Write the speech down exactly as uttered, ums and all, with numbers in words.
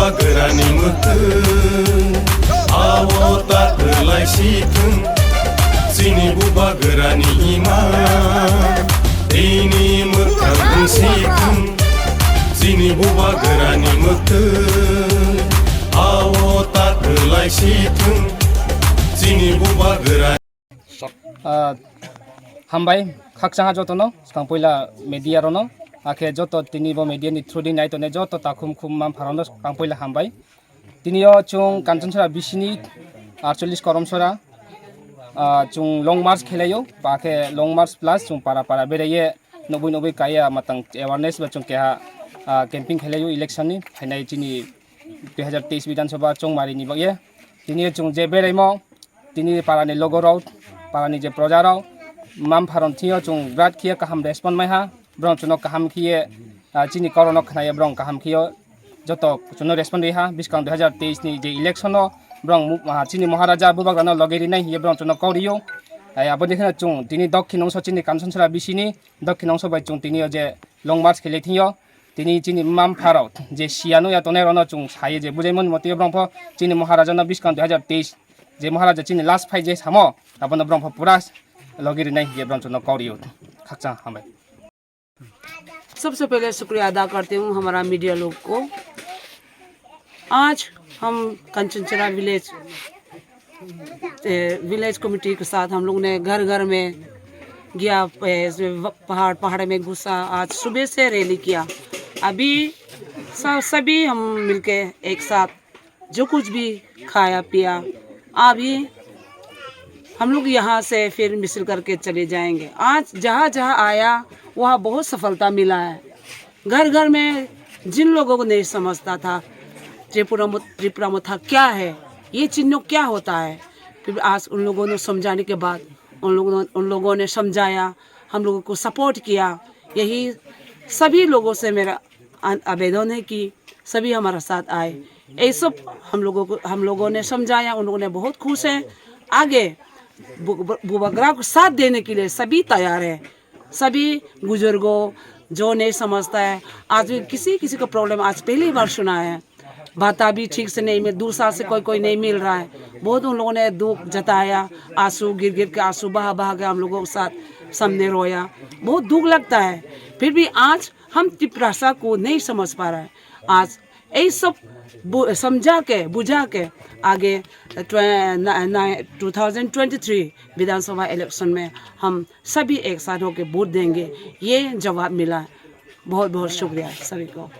Bubagrani mwkhwtwng, awo ta kwlai si thwng. Chini bubagrani ima, tini mwkhang wng si thwng. Chini bubagrani mwkhwtwng, awo ta kwlai si thwng. Chini bubagrani Ah, hambai, khakchangha jotono, swkang puila media rono, akhe joto tini bo media ni through di nai tongnai joto takhum khum mapha rono swkang puila hambai. Tini o chwng Kanchanchara bisini aatchollish Koromsora, ah, chwng long march khelaio, ba khe long march plus chwng para para beraiye nugwi nugwi kaiya matang awareness ba chwng keha, ah, camping khelaio election ni phainai chini dui hazar teis Bidhan Sabha chongmari ni bagwi. Tini o chwng je beraimo, tini parani logorok, parani je projarok, mapha rok thwngyo chwng birat khiye kaham respond maiha, borok chwngno kaham khiye, ah, chini korono khnaye borok kaham khiyo, joto chwngno respond riha, bwskang dui hazar teis ni je election o borok mu-, ah, chini Maharaja Bubagrano loge rinai hiye borok chwngno kok rio. Ai aboni kheno chwng tini Dokhin Ongso chini Kanchanchara bisini Dokhin Ongso bai chwng tini o je long march khele thwngyo, tini chini mapha rok je siya nukya tongnai rokno chwng saye je bujaimani motwi borok pho chini Maharaja no bwskang dui hazar teis je Maharaja chini last fight je samo abono borok pho pura logi rinai hiye borok chwngno kok rio. Khakchang hambai. सबसे पहले शुक्रिया अदा करती हूँ हमारा मीडिया लोग को। आज हम कंचनचरा विलेज, ए, विलेज कमेटी के साथ हम लोग ने घर घर में गया, ए, पहाड़ पहाड़ में घुसा। आज सुबह से रैली किया। अभी सब सभी हम मिलके एक साथ जो कुछ भी खाया पिया, अभी हम लोग यहाँ से फिर मिसिल करके चले जाएंगे। आज जहाँ जहाँ आया वहाँ बहुत सफलता मिला है। घर घर में जिन लोगों को नहीं समझता था त्रिपुरा मत-, त्रिपुरा मथा क्या है, ये चिन्ह क्या होता है, फिर आज उन लोगों ने समझाने के बाद उन लोगों ने, उन लोगों ने समझाया, हम लोगों को सपोर्ट किया। यही सभी लोगों से मेरा आन-, आवेदन है कि सभी हमारा साथ आए। ये सब हम लोगों को, हम लोगों ने समझाया, उन लोगों ने बहुत खुश है। आगे बु-, बु-, बुबाग्रा को साथ देने के लिए सभी तैयार है। सभी बुजुर्गों जो नहीं समझता है, आज भी किसी किसी का प्रॉब्लम आज पहली बार सुना है। भाता भी ठीक से नहीं मिल, दो साल से कोई कोई नहीं मिल रहा है। बहुत उन लोगों ने दुख जताया, आंसू गिर गिर के, आंसू बहा बहा के हम लोगों के साथ सामने रोया। बहुत दुख लगता है, फिर भी आज हम तिपरासा को नहीं समझ पा रहा है। आज यही सब बु-, समझा के, बुझा के आगे ट्वे-, ना-, ना-, टू थाउजेंड ट्वेंटी थ्री विधानसभा इलेक्शन में हम सभी एक साथ होके वोट देंगे, ये जवाब मिला। बहुत बहुत शुक्रिया सभी को।